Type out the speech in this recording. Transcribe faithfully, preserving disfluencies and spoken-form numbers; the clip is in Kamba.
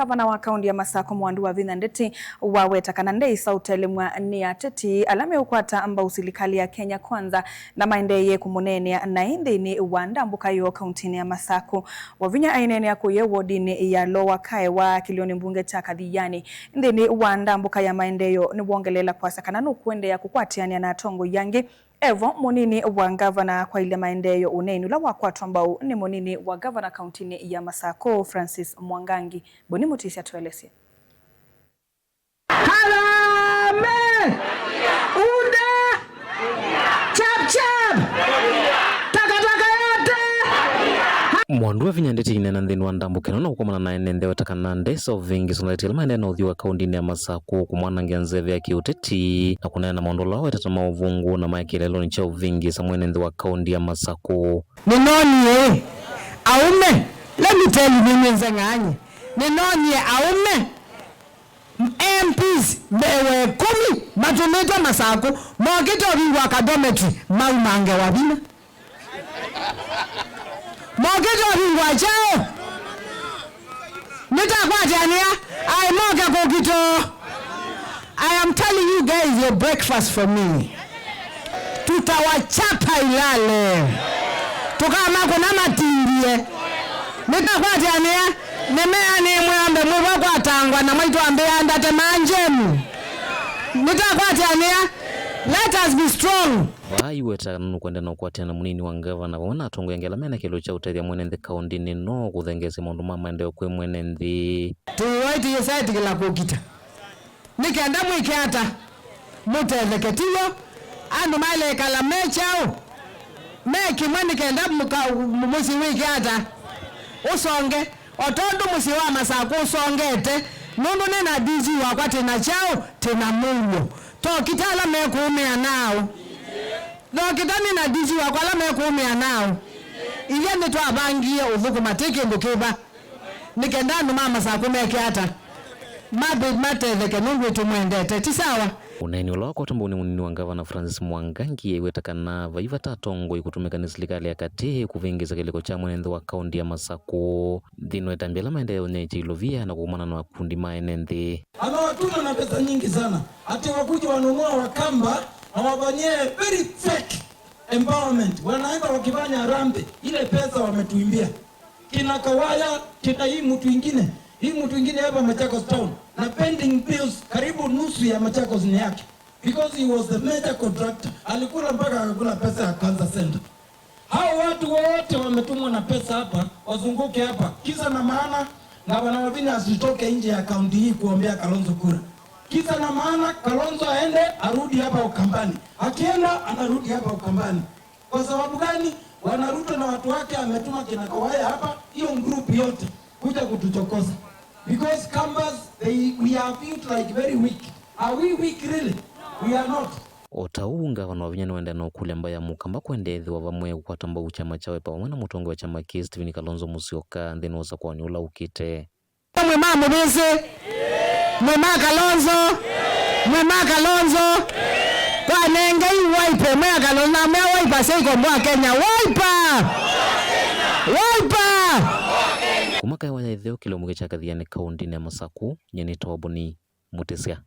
Ngavana wa kaunti ya Masakũ, Mwandu Wavinya Ndeti, waweta kana ndeĩsa ũtelemw'a nĩ ateti ala meũkwata mbau silikalĩ ya Kenya Kwanza na maendeeye kũmũneenea naĩ nthĩnĩ wa ndambũka yoo kauntinĩ ya Masakũ. Wavinya aineenea kũye wodinĩ ya Lower Kaewa kĩlĩonĩ mbunge kya Kathiani nthĩnĩ wa ndambũka ya maendeeo nĩwongeleela kwasya kana nũkũendeea kũkwatĩanĩa na atongoi angĩ. Evo mũnini wa ngavana kwaĩlya maendeeo ũneeni ũla wakwatwa mbau nĩ mũnini wa ngavana kauntinĩ ya Masakũ, Francis Mwangangi. Boni Mũtisi atũelesye. Harambee! UDA! Chap chap! Takataka yote! Mwandu Wavinya Ndeti aineena nthĩnĩ wa ndambũka ĩno na kũkomana na ene nthĩ aweta kana ndeĩsa ũvĩngĩ sũndaĩtĩ ĩla maendee na ũthyũ wa kauntinĩ ya Masakũ kũmwanangĩa nzeve ya kĩũteti na kũneena maũndũ ala aweta ta ma ũvũngũ na ma kĩeleelonĩ kya ũvĩngĩ sa mwene nthĩ wa kaunti ya Masakũ. Nĩnoonie aũme, let me tell you, nĩnĩnzeng'any'e. Nĩnoonie aũme M Ps mbee wa ĩkũmi matũmĩtwe Masakũ mokĩte ũvingũa ka dormitory maumange Wavinya. Mokĩte ũvingũa kyaũ? Nĩtakwatĩanĩa, aĩ moke kũkitwa. I am telling you guys, your breakfast for me. Tutawachapa ilale. Tũkamakũna matindie. Nĩtakwatĩanĩa, nĩmea nĩmwĩambe mwĩvo kwatangwa na mwaitũ ambĩa ndate manjemu. Nĩtakwatĩanĩa, let us be strong. Vaa aiweta kana nũkwenda na ũkwatĩana na mũnini wa ngavana vamwe na atongoi angĩ ala mena kĩlĩko kya ũtethya mwene nthĩ kaũntĩnĩ no kũthengeesya maũndũ ma maendeeo kwĩ mwene nthĩ. Tũiwaĩtĩkĩla kũkita. Nĩ kenda mwĩke ata? Mũtetheke, tiw'o? Andũ maĩle ĩkala me kyaũ? Me kĩmwe nĩ kenda mũka-, mũ-, mũsyĩ wĩke ata? Ũsonge. O tondũ mũsyĩ wa Masakũ ũsongete, nũndũ nĩ na D G wakwa tĩ na kyaũ? Tĩ na mũuo. Tokita ala mekũũmĩa naaũ? Tokita nĩ na D G wakwa ala mekũũmĩa naaũ? Ithyĩ nĩtwavangie ũthũkũma tĩ kĩndũ kĩva? Nĩ kenda andũ ma Masakũ meke ata? Mathi matetheke nũndũ nĩtũmwendete, ti sawa? Ũneeni ũla wakwatwa mbau nĩ mũnini wa ngavana Francis Mwangangi aiweta kana vai vata atongoi kũtũmĩka nĩ silikalĩ ya katĩ kũvĩngĩĩsya kĩlĩko kya mwene nthĩ wa kaũntĩ ya Masakũ nthĩnĩ wa ĩtambya ĩla maendee ũnyaĩĩkya ilovia na kũkomana na makundi ma ene nthĩ. Amewatuma na pesa nyingi sana, ati wakuje wanunua Wakamba na wafanyie very fake empowerment. Wanaenda wakifanya harambee, ile pesa wametuimbia. Kina Kawaya, kina hii mtu ingine, hii mtu ingine hapa Machakos Town, na pending bills karibu nusu ya Machakos ni yake, because he was the major contractor. Alikula mpaka akakula pesa ya Cancer Center. Hao watu wote wametumwa na pesa hapa, wazunguke hapa. Kisa na maana, Gavana Wavinya asitoke nje ya kaunti hii kuombea Kalonzo kura. Kisa na maana, Kalonzo aende, arudi hapa Ukambani. Akienda, anarudi hapa Ukambani. Kwa sababu gani? Bwana Ruto na watu wake ametuma kina Kawaya hapa, hiyo group yote, kuja kutuchokoza. Because Kambas, they, we are viewed like very weak. Are we weak really? We are not. O ta ũu, ngavana Wavinya nĩwaendee na ũkũlya mbaĩ ya Mũkamba kũendeethĩwa vamwe kũkwata mbau kyama kya Wiper vamwe na mũtongoi wa kyama kĩĩ Stephen Kalonzo Musyoka nthĩnĩ wa ũsakũani ũla ũkĩte. Mwĩ ma Mũvĩsĩ, mwĩ ma Kalonzo, mwĩ ma Kalonzo. Kwanengei Wiper, mwĩ a Kalonzo, na mwĩ a Wiper, sya ikomboa Kenya. Wiper! Wiper! Kuma Kaewa ya Ĩtheo kĩlĩko kya Kathiani kaũntĩnĩ ya Masakũ, nyie nĩtawa Boni Mũtĩsya.